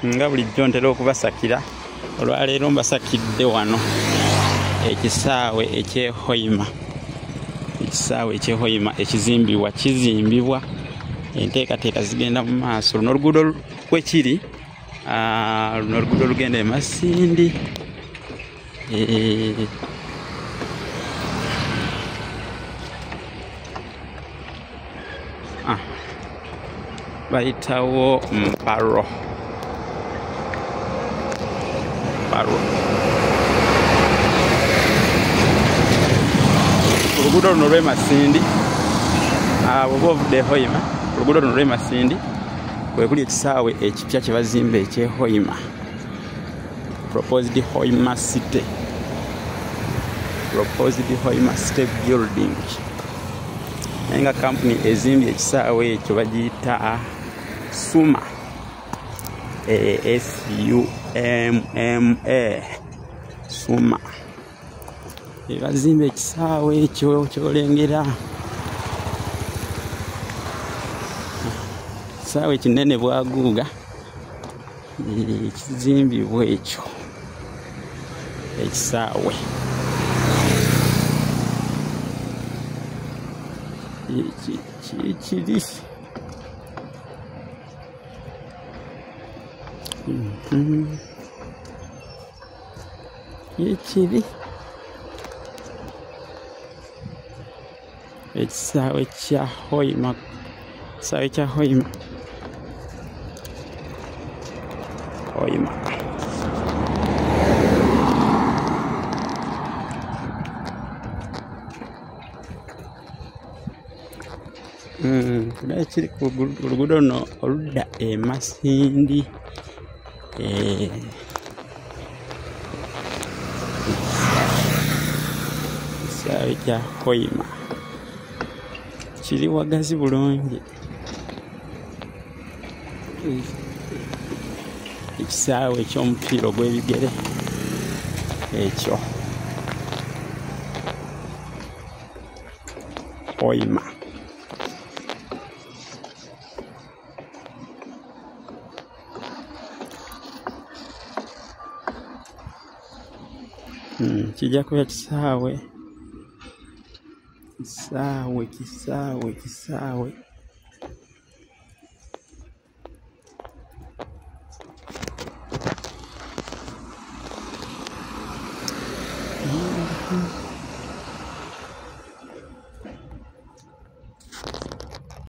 Nga bulijjo ntera okubasakira, olwaleero mbasakidde wano ekisaawe eky'e Hoima. Ekisaawe eky'e Hoima ekizimbibwa, kizimbibwa, enteekateeka zigenda mu maaso. Luno oluguudo kwekiri, luno oluguudo olugenda e Masindi. Bayitawo Mparo. Mparo. Oluguudo luno lw'e Masindi, bw'oba ovudde e Hoima, oluguudo luno lw'e Masindi kwe kuli ekisaawe ekipya kye bazimba eky'e Hoima. Proposed Hoima City. Proposed Hoima City Building. Naye nga kampuni ezimbye ekisaawe ekyo bagiyita Summa. S-U-M-M-A. Summa. Bazimba ekisaawe ekyo ky'olengera. Ekisaawe kinene bwaguuga, ekizimbibwa ekyo ekisaawe. Kiri kiri ekisaawe kya Hoima, ekisaawe kya Hoima. Hoima. Kiri ku luguudo luno oludda e Masindi. Ekisaawe kya Hoima kiri wagazi bulungi. Ekisaawe eky'omupiira ogw'ebigere ekyo Hoima. Kijja kuba kisaawe, kisaawe, kisaawe, kisaawe.